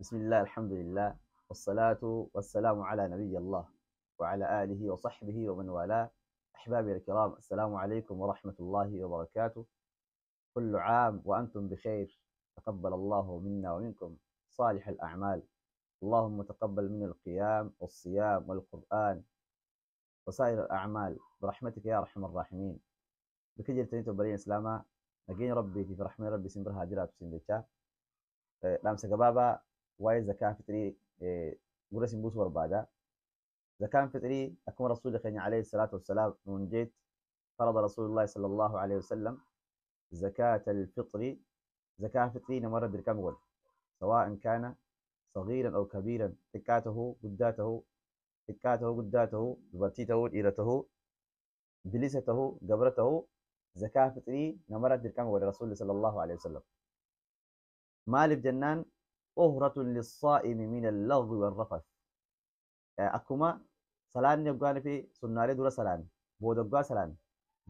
بسم الله، الحمد لله، والصلاة والسلام على نبي الله وعلى آله وصحبه ومن والاه. أحبابي الكرام، السلام عليكم ورحمة الله وبركاته. كل عام وأنتم بخير، تقبل الله منا ومنكم صالح الأعمال. اللهم تقبل منا القيام والصيام والقرآن وسائر الأعمال برحمتك يا أرحم الراحمين. Bakka jirtanitti obboleeyyan Islaamaa, nageenya Rabbiitii fi rahmani Rabbii isin bira haa jiraatu isin jechaa, dhaamsa gabaabaa waa'ee zakaa fixrii gurra isin buusuu barbaada. Zakaan fixrii akkuma Rasuulli keenya alayhi salaatu wassalaam nuun jeetti, farada Rasuulullaahi sallallahu alayhi wasallam zakaata alfixri, zakaa fixrii namarra dirqama godhe, sawaa'an kaana sagiiran aw kabiiran, xiqqaa tahuu guddaa tahuu, xiqqaa tahuu guddaa tahuu, dubartii tahuu dhiira tahuu, bilisa tahuu gabra tahuu, zakaa fixrii namarra dirqama godhe Rasuulli sallallahu alayhi wasallam. Maaliif jennaan, tuhratun lissaa'imi min al-laghwi wal-rafath. Akkuma salaanni hoggaan fi sunnaalee dura salaanne, booda hoggaa salaanne,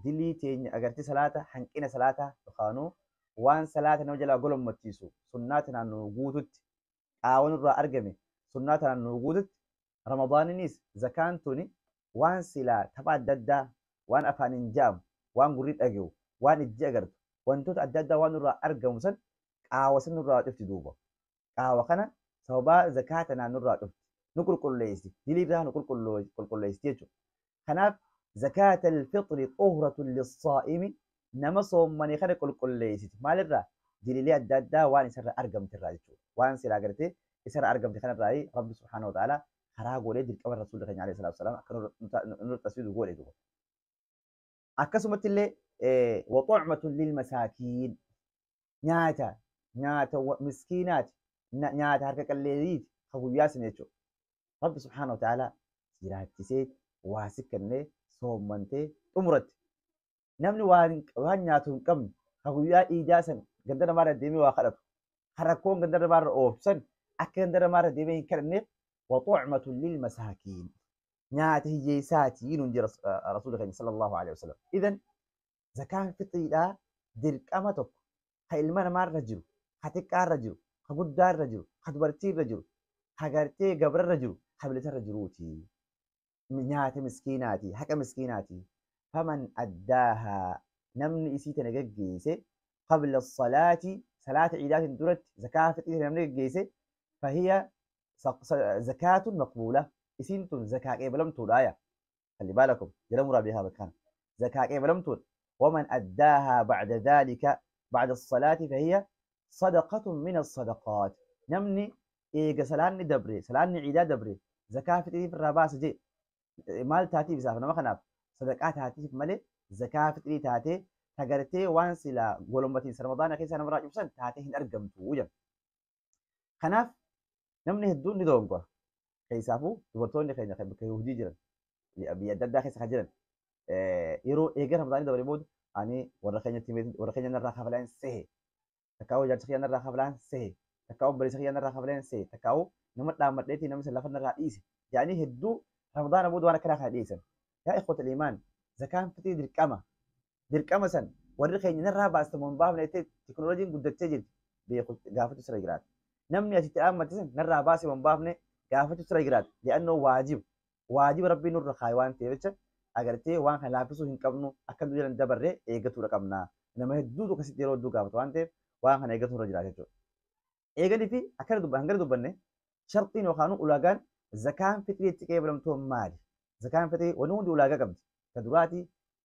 dilii teenya agartee salaata, hanqina salaataa yookaanuu waan salaata nama jalaa golommachiisu sunnaa tanaan nu guututti, qaawa nurraa argame sunnaa tanaan nu guututti, Ramadaaninis zakaan tuni waan silaa tapha adda addaa, waan afaan hin jaamu, waan gurri dhage'u, waan ijji agartu, wantoota adda addaa waan nurraa argamu san qaawa san nurraa cufti duuba. Qaawa kana sababaa zakaa tanaan nurraa cufti. Nu qulqulleessi. Diliirraa nu qulqulleessi jechuudha. Kanaaf zakaata alfixri xuhratun lissaa'imi, nama soommane kana qulqulleessiti. Maalirraa? Diliilee adda addaa waan isarra argamte irraa jechuudha. Waan silaa gartee isarra argamte kanarraa Rabbi subhaanahu wa ta'ala karaa godhee dirqama Rasuulli keenya alayhi salaatu wasalaam akka nurra tasfiidu godhe duuba. Akkasumatti illee waxucmatun lilmasaakiin, nyaata miskiinaati, nyaata harka qalleeyyiiti ka guyyaa sana jechuudha. Rabbi subhaanahu wa ta'ala jiraachisee waa si kennee soommantee xumuratte. Namni waan nyaatu hin qabne ka guyyaa iidaa sana ganda namaarra deemee waa kadhatu, ka rakkoon ganda namaarra oofsan akka ganda namaarra deemee hin kadhanneef, waxucmatun lilmasaakiin, nyaata hiyyeessaatii nuun jira Rasuulli keenya sallallahu alaihi wasallam. Idan zakaan fixriidhaa dirqama tokko ka ilma namaarra jiru, ka xiqqaarra jiru, ka guddaarra jiru, ka dubartiirra jiru, ka gartee gabrarra jiru, ka bilisarra jiruuti. Nyaata miskiinaati, haqa miskiinaati. Faman addaahaa, namni isii tana gaggeesse, qabla salaati, salaata iidaatiin duratti zakaa fixrii namni gaggeesse, fahiya zakaatun maqbuula, isiin tun zakaa qeebalamtuudha. Ya خلي بالكم، jala muraa beekaa bakka kana, zakaa qeebalamtuudha. ومن أداها بعد ذلك، بعد الصلاة، فهي صدقة من الصدقات. Namni eega salaanni dabre, salaanni ciidaa dabre, zakaa fixrii irraa baasa jee, maal taatiif isaaf? Nama kanaaf sadaqaa taatiif malee zakaa fixrii taatee tagartee waan silaa golombatiinsa Ramadaana keessaa namarraa cubsan taatee hin argamtu jedha. Kanaaf namni hedduun ni dogongora. Keessaafuu dubartoonni keenya kan bakka hojii jiran, biyya adda addaa keessa kan jiran, yeroo eega Ramadaanii dabalee booda ani warra keenyatti warra keenya narraa kafalaan sehe, takkaa'uu jaarsa kiyya narraa kafalaan sehe, takkaa'uu obboleessa kiyya narraa kafalaan sehe, takkaa'uu nama dhaammadheetii namni san lafa narraa dhiise jedhanii hedduu Ramadaana booda waan akkanaa kana dhiyeessan. Yaa ikhwata iimaan, zakaan fixrii dirqama. Dirqama san warri keenya narraa baastamu hin baafne jettee, teknooloojiin guddachaa jirti, beeku gaafachuu sirra jiraata. Namni asitti dhaammate san narraa baasee hin baafne gaafachuu sirra jiraata. Li'annoo waajiba Rabbiin nurra kaaye waan ta'eef jecha agartee waan kana laaffisuu hin qabnu, akka nu jalan dabarree eeggatuudha qabna. Nama hedduutu akkasitti yeroo hedduu gaafata waan ta'eef waan kana eeggatu irra jiraata jechuudha. Eeganii fi akkana dubban, hangana dubbanne, sharxiin yookaan ulaagaan zakaan fixrii itti qeebalamtu maali? Zakaan fixrii wanni hundi ulaagaa qabdi. Ka duraati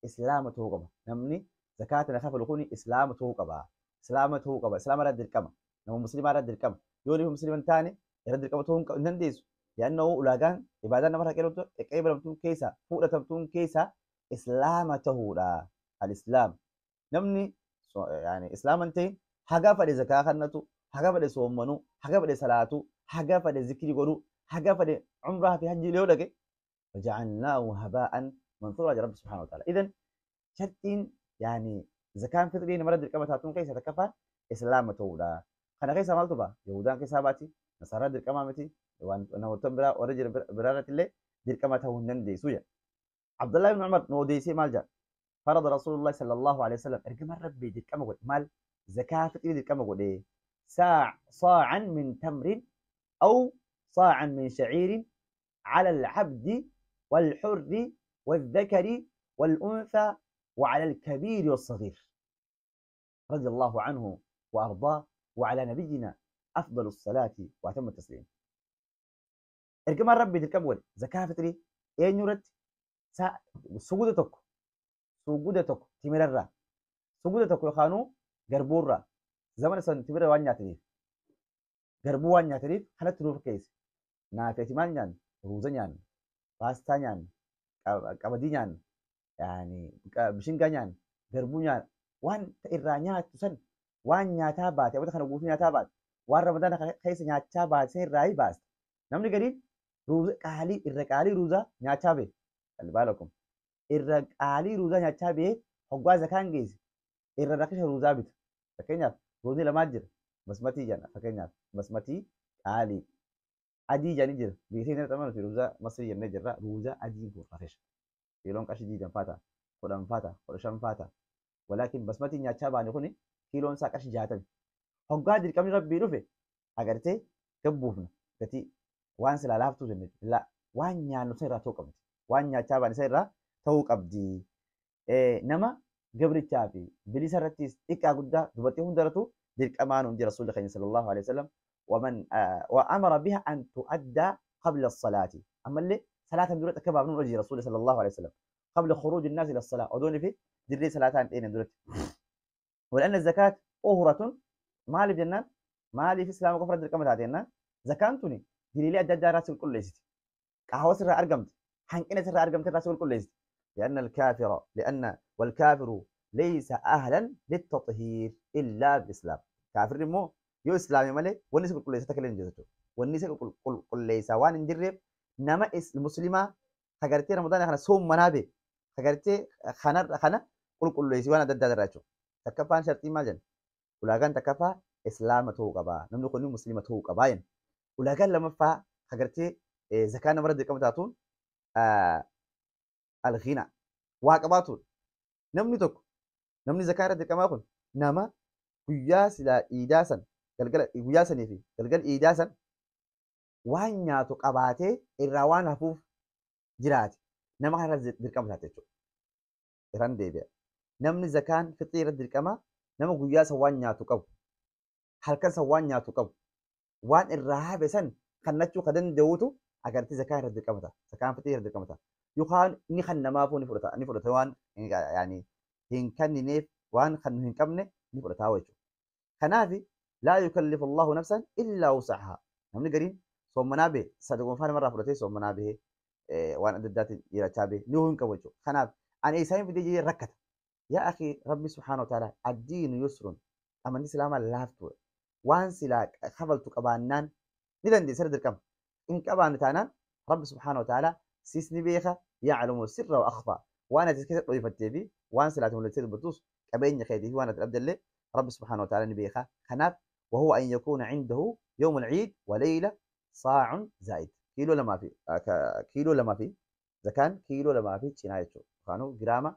Islaama ta'uu qaba. Namni zakaa tana kafalu kuni Islaama ta'uu qaba. Islaama ta'uu qaba. Islaama irraa dirqama. Nama Muslimaa irraa dirqama. Yoo inni Muslima hin taane irra dirqama ta'uu hin dandeessu. Yaannoo ulaagaan ibaadaan namarraa qeebalamtuun keessaa fuudhatamtuun keessaa Islaama ta'uudha. Al-Islaam. Namni Islaama hin ta'in haga fedhe zakaa kannatu, haga fedhe soommanu, haga fedhe salaatu, haga fedhe zikrii godhu, haga fedhe umraa fi hajji yoo dhaqe, فجعلناه هباء منثورا رب سبحانه وتعالى. إذن shartiin yaani zakaan fixrii namarra dirqama taatuun keessa takkaffaan Islaama ta'uudha. Kana keessa maaltu ba'a? Yahudaan keessaa baati, Nasaaraan dirqamaa miti, waan namoota biraa warra jiran biraa irratti illee dirqama ta'uu hin dandeessu jedha. Abdullah ibn Umar nu odeessee maal jedha? فرض رسول الله صلى الله عليه وسلم, ergamaan Rabbii dirqama godhe, maal? Zakaa fixrii dirqama godhe, صاعا من تمر. أو صاعا من شعير على العبد والحر والذكر والأنثى وعلى الكبير والصغير. رضي الله عنه وأرضاه وعلى نبينا أفضل الصلاة وأتم التسليم. Ergamaan Rabbii dirqama godhe zakaa fixrii eenyu irratti? Suguda tokko, suguda tokko timirarraa, suguda tokko yookaanuu garbuurraa. Zamana san timira waan nyaataniif, garbuu waan nyaataniif kanatti nuuf keessa. Naafeeti maal nyaanna? Ruuza nyaanna, paastaa nyaanna, qabadii nyaanna, yaani bishingaa nyaanna, garbuu nyaanna. Waan irraa nyaattu san, waan nyaataa baate, wanta kana guutuu nyaataa baate, waan Ramadaana keessa nyaachaa baate san irraa baasta. Namni gariin ruuza qaalii, irra qaalii ruuzaa nyaachaa bee, qalbaalakum, irra qaalii ruuzaa nyaachaa bee, hoggaa zakaan geesse irra rakisha ruuzaa bita. Fakkeenyaaf ruuzni lamaa jira, basmatii jedha. Fakkeenyaaf basmatii qaalii adii jedhanii jira. Biyya keenya xamaa ruuzaa Masrii jennee jirra. Ruuzaa adiin kun rakisha, kiiloon qarshii 20 ta'a, 10 ta'a, 15 ta'a. Walaakin basmatii nyaachaa baane kuni kiiloon isaa qarshii 60. Hoggaa dirqamni Rabbii dhufe agartee gabbuufna gatii waan silaa laaftuu jenne. La, waan nyaannu san irraa ta'uu qabdi. Waan nyaachaa baane san irraa ta'uu qabdi. Nama gabrichaa fi bilisa irrattis, xiqqaa guddaa, dubartii hundaratu dirqamaa nuun jira Rasuulli keenya sallallahu alaihi wasallam. ومن وأمر بها أن تؤدى قبل الصلاة. أما اللي صلاة درت كباب نون وجه رسول صلى الله عليه وسلم قبل خروج الناس إلى الصلاة أدوني في دري صلاتان إين درت. ولأن الزكاة أهرة مالي جنان مالي في إسلام كفر دركم تاتينا زكانتني دليل أدى راس الكل ليست قهوة سر أرقمت حنكنة سر أرقمت راس الكل ليست. لأن الكافر لأن والكافر ليس أهلا للتطهير إلا بالإسلام. كافر مو يو إسلامي مالي ونسى كل ليس تكلم جزته ونسى كل ليس وان ندرب نما المسلمة خجرتي رمضان خنا صوم منابي خجرتي خنا خنا كل كل ليس وانا دد دراجو تكفان شرطي ما جن ولاكان تكفى إسلام تو قبا نملك نو مسلمة تو قباين. ولاكان لما فا خجرتي زكاة مرد كم تعطون الغنى واقباتون. نمني توك نمني زكاة رد كم أكون نما guyyaa silaa iidaa san galgala guyyaa sanii fi galgala iidaa san waan nyaatu qabaatee irraa waan hafuuf jiraate nama kana irratti dirqama taate jechuudha. Irraan deebi'a. Namni zakaan fixrii irratti dirqama nama guyyaa san waan nyaatu qabu, halkan san waan nyaatu qabu, waan irraa hafe san kannachuu ka danda'utu agartee zakaan irratti dirqama ta'a. Zakaan fixrii irratti dirqama ta'a. Yookaan inni kan namaafuu ni fudhata, ni fudhata waan yaani hin kennineef, waan kan hin qabne ni fudhata jechuudha. Kanaaf laa yukallifu Allahu nafsan illaa wusahaa. Namni gariin soommanaa bahe sadaquma namarraa fudhatee soommanaa bahe waan adda addaatiin jiraachaa bahe ni hin qabu jechuudha. Kanaaf ani isaan fidee jedhee rakkata. Yaa akhi, Rabbi subhaanahu wa ta'ala addiinu yusrun, amantii islaamaa laaftuudha. Waan silaa kafaltu qabaannaan ni dandeessa dirqama. Hin qabaanne taanaan Rabbi subhaanahu wa ta'ala sis ni beeka, ya'lamu sirra wa akhfaa. Waan ati keessa dho'ifattee fi waan silaati mul'attee dubbattus qabeenya keetii fi waan ati dhabdellee رب سبحانه وتعالى نبيخا. خناف وهو أن يكون عنده يوم العيد وليلة صاع زائد كيلو لما في كيلو لما في إذا كان كيلو لما في شنايتشو كانوا جراما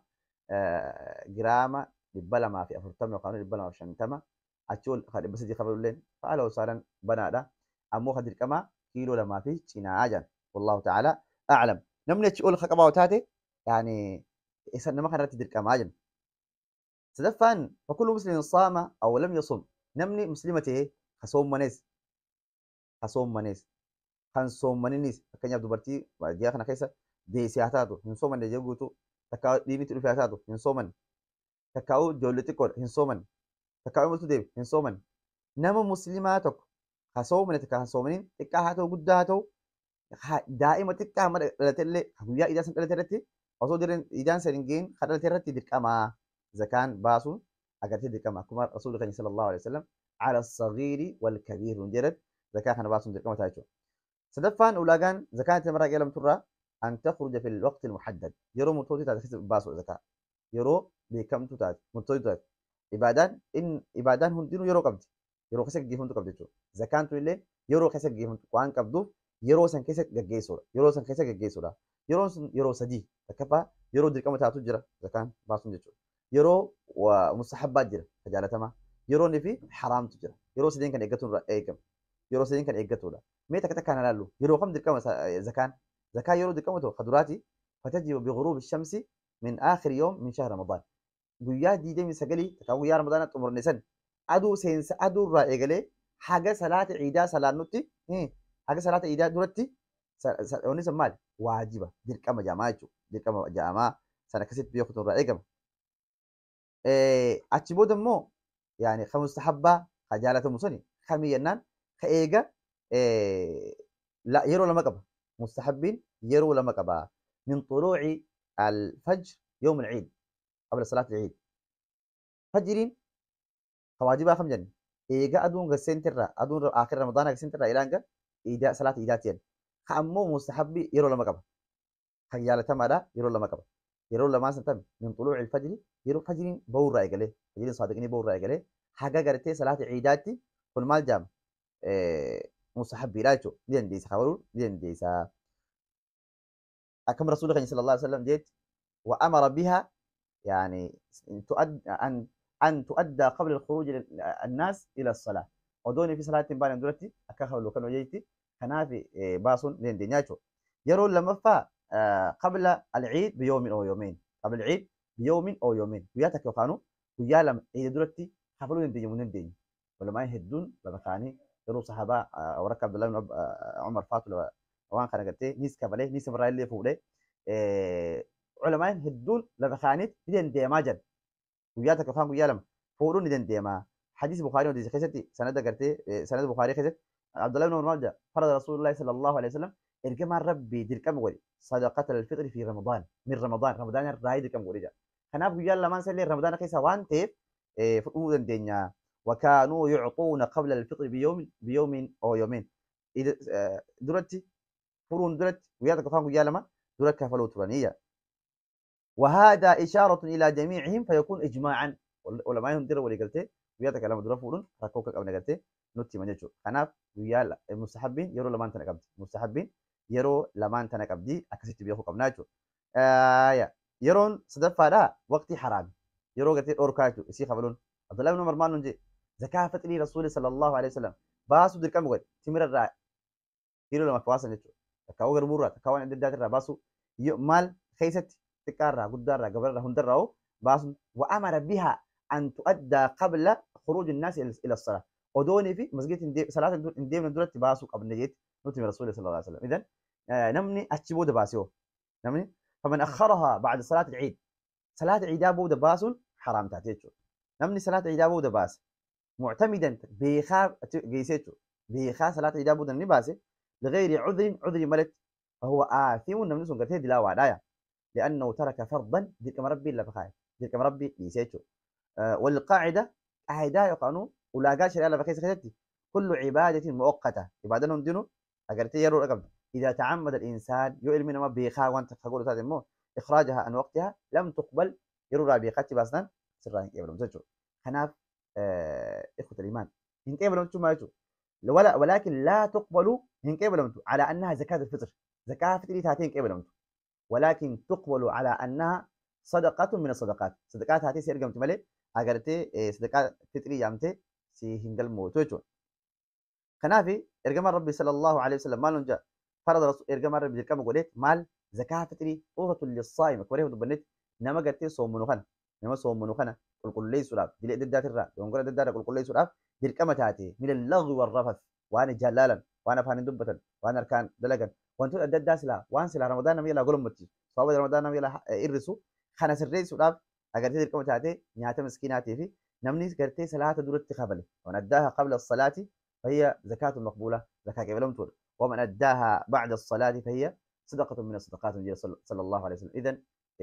جراما لبلا ما في أفرتم وكانوا لبلا ما في شنتما أتشول خد بس دي خبر لين فعلوا صارن بنادا أمو خدر كما كيلو لما في شناجا. والله تعالى أعلم. نمني تقول خكبا وتاتي يعني إذا ما خرجت تدرك كما سدفان. فكل مسلم صام أو لم يصم، نمني مسلمته خصوم منيس خصوم منيس خنصوم منيس كان يبدو برتي بعديها خنا خيسة دي سياتاتو هنصوم من جوتو تكاو ديني تلو فياتاتو هنصوم تكاو جولتي كور هنصوم تكاو ملتو ديب هنصوم. نما مسلماتك خصوم من تكا خصومين تكا هاتو قداتو دائما تكا مدلتلي ويا إذا سنتلتلتي أصو درين إذا سنجين خدلتلتي دركما زكان باسون أقرتي دركما كما رسول الله صلى الله عليه وسلم على الصغير والكبير نجرد زكاة خنا باسون دركما تاجو. سدفان أولاغان زكاة تمرا قلم ترى أن تخرج في الوقت المحدد يرو متوتي تاج باسو زكاة يرو بكم تاج متوتي تاج إبادان إن إبادان هندينو يرو قبض يرو خسك جيفون تقبض زكاة تولي يرو خسك جيفون وان قبضو يرو سن كيسك جيسورا يرو سن كيسك جيسورا يرو سن يرو سدي تكفى يرو دركما تاجو جرا زكاة باسون جتو يرو ومستحبات جرا فجالتما يرو نفي حرام تجرا يرو سدين كان إيجاتون رأيكم. Yeroo sadiin kan eeggatudha. Mee takka takkaan ilaallu yeroo kam dirqama zakaan? Zakaa yeroo dirqama ta'u kaduraati fatajibu bighuruubi shamsi min aakhir yoom min shahr Ramadaan. Guyyaa 29 takka guyyaa Ramadaana xumurne san aduu seensa aduu irraa eegalee haga salaata ciidaa salaannutti, haga salaata ciidaa duratti wanni sun maali? Waajiba, dirqama jedhamaa jechuudha. Dirqama jedhamaa sana akkasitti beekutu irraa eegama. Achi booda immoo yaani kan mustahabbaa kan jaalatamu suni kamii jennaan ka eega yeroo lama qaba. Mustahabbiin yeroo lama qaba. Min xuluuci al-fajr yawm al-ciid qabla salaat al-ciid. Fajriin ka waajibaa kam jenne eega aduun gasseentirraa aduun aakhir Ramadaana gasseentirraa ilaa hanga iidaa salaata iidaatti jenne. Ka ammoo mustahabbii yeroo lama qaba. Kan jaalatamaadha yeroo lama qaba. Yeroo lamaan san tami min xuluuci al-fajri yeroo fajriin ba'uurraa eegalee fajriin saadiqni ba'uurraa eegalee haga gartee salaata ciidaatti kun maal jedhama? Mustahabbiidha jechuudha. Ni dandeessa kabaluu ni dandeessa. Akkam Rasuulli keenya sallallahu alaihi wasallam jeetti wa amara biha yaani an tu'addaa qabla al-khuruuj an-naas ila as-salaa. Odoon fi salaatti hin baane duratti akka kabalu kan hojeetti kanaaf baasuun ni dandeenya jechuudha. Yeroo lammaffaa qabla al-ciid biyoomin oo yoomiin. Qabla al-ciid biyoomin oo yoomiin. Guyyaa takka yookaan guyyaa lama ciida duratti kafaluu dandeenya moo hin dandeenyu? Ulamaan hedduun lafa kaanii yeroo sahabaa warra akka Abdullah ibn Umar faatu waan kana gartee nis kafalee nis irraa illee fuudhee ulamaan hedduun lafa kaaniit ni dandeemaa jedhan. Guyyaa takka yookaan guyyaa lama fuudhuun ni dandeema. Hadiis Bukaarii odeesse keessatti sanada gartee sanada Bukaarii keessatti Abdullah ibn Umar maal jedha? Farada Rasuulullaahi sallallahu alaihi wasallam ergamaan Rabbii dirqama godhe sadaqata al-fixri fi Ramadaan min Ramadaan Ramadaan irraa dirqama godhe jedha. Kanaaf guyyaan lamaan sallee Ramadaana keessa waan ta'eef fudhuu dandeenya. Wakaanuu yucxuuna qabla al-fixri biyoomin oo yoomiin. Duratti furuun duratti guyyaa tokko yookaan guyyaa lama dura kafaluu turanii jedha. وهذا إشارة إلى جميعهم فيكون إجماعا علماء هم دروا ولي guyyaa takka lama dura fuudhuun rakkoo akka qabne gartee nutti hima jechuudha. Kanaaf guyyaa mustahabbiin yeroo lamaan tana qabdi. Mustahabbiin yeroo lamaan tana qabdi akkasitti beekuu qabna jechuudha. Yeroon sadaffaadhaa waqtii haraami. Yeroo gartee dhorkaa jechuudha isii kafaluun. Abdullahi ibn Umar maal nuun jedhe? Zakaa fixrii Rasuuli sallallahu alaihi wasallam baasuu dirqama godhe timira irraa kiiloo lama baasan jechuudha. Takkaawwan garbuurraa takkaawwan adda addaatirraa baasuu maal keessatti xiqqaarraa guddaarraa gabararraa hundarraa baasuun wa amara bihaa an tu'addaa qabla khuruuj innaas ila salaa odoonii fi masgiidatti salaata hin deemne duratti baasuu qabna jeetti nutti hime Rasuulli sallallahu alaihi wasallam. Idan namni achi booda baase hoo namni faman akharahaa ba'da salaati al-ciid salaata ciidaa booda baasuun haraam taate jechuudha. Namni salaata ciidaa booda baase muctamidan beekaa geessee jechuudha. Beekaa salaata ciidaa booda namni baase ligayri cudrin cudrii maletti fahuwa aathimun namni sun gartee dilaawaadha yaa. لأنه ترك فرضا dirqama Rabbii lafa kaa'e dirqama Rabbii dhiisee jechuudha. والقاعدة قاعدة يقانو ulaagaa shari'aa lafa keessa keessatti kullu cibaadatin mu'aqqata ibaadaan hundinuu agartee yeroo qabdi. إذا تعمد الإنسان yoo ilmi namaa beekaa wanta ka godhu taate immoo إخراجها عن وقتها لم تقبل yeroo irraa beekaatti baasnaan sirraa hin qeebalamtu jechuudha. Kanaaf إخوة الإيمان hin qeebalamtu jechuun maal jechuudha? ولا ولكن لا تقبل hin qeebalamtu على أنها زكاة الفطر زكاة فطري taatee hin qeebalamtu. ولكن تقبل على أنها صدقة من الصدقات صدقات taatee si ergamti malee agartee صدقات fixrii jaamtee si hin galmootu jechuudha. Kanaaf ergamaan Rabbi sallallahu alaihi wasallam maal nuun jedha? Farada ergamaan Rabbi dirqama godheet maal zakaa fixrii xuufatun lissaa'im akkuma reefu dubbannetti nama gartee soommanu kana nama soommanu kana qulqulleessuudhaaf dilee adda addaatirraa dogongora adda addaarraa qulqulleessuudhaaf dirqama taate min al-lagwi war-rafath waan ijaan laalan waan afaaniin dubbatan waan harkaan dalagan wantoota adda addaa silaa waan silaa Ramadaan nama jalaa golommachiisu sababa Ramadaan nama jalaa hir'isu kana sirreessuudhaaf agartee dirqama taate nyaata miskiinaatii fi namni gartee salaata duratti kafale man addaaha qabla as-salaati fahiya zakaatun maqbuula zakaa qeebalamtuudha waman addaaha ba'da as-salaati fahiya sadaqatun min as-sadaqaat jedhe sallallahu alaihi wasallam. Idan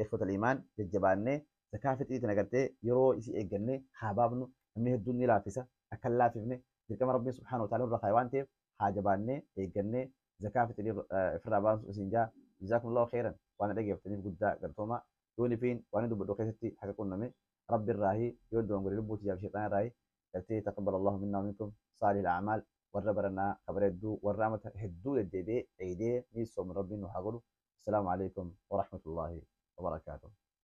ikhwata al-iimaan jajjabaannee zakaa fixrii tana gartee yeroo isii eeggannee haa baafnu. Namni hedduun ni laaffisa akka hin laaffifne dirqama Rabbiin subhaanahu wa ta'aala nurra kaa'e waan ta'eef haa jabaannee eeggannee zakaa fixrii ofirraa baasu isin jaa. Jazaakumullahu khairan waan dhageeffataniif guddaa galatooma. Yoon ifiin waan dubbadhu keessatti haqa qunname Rabbi irraahi yoo dogongore lubbuu tiyyaaf shayxaana irraahi galtee taqabbalallahu minnaa wa minkum saalihil a'maal warra baranaa kabareedduu warra amata hedduu deddeebi'ee eeydee ni soomu Rabbiin nu haa godhu. Assalaamu alaikum wa rahmatullahi wa barakaatuh.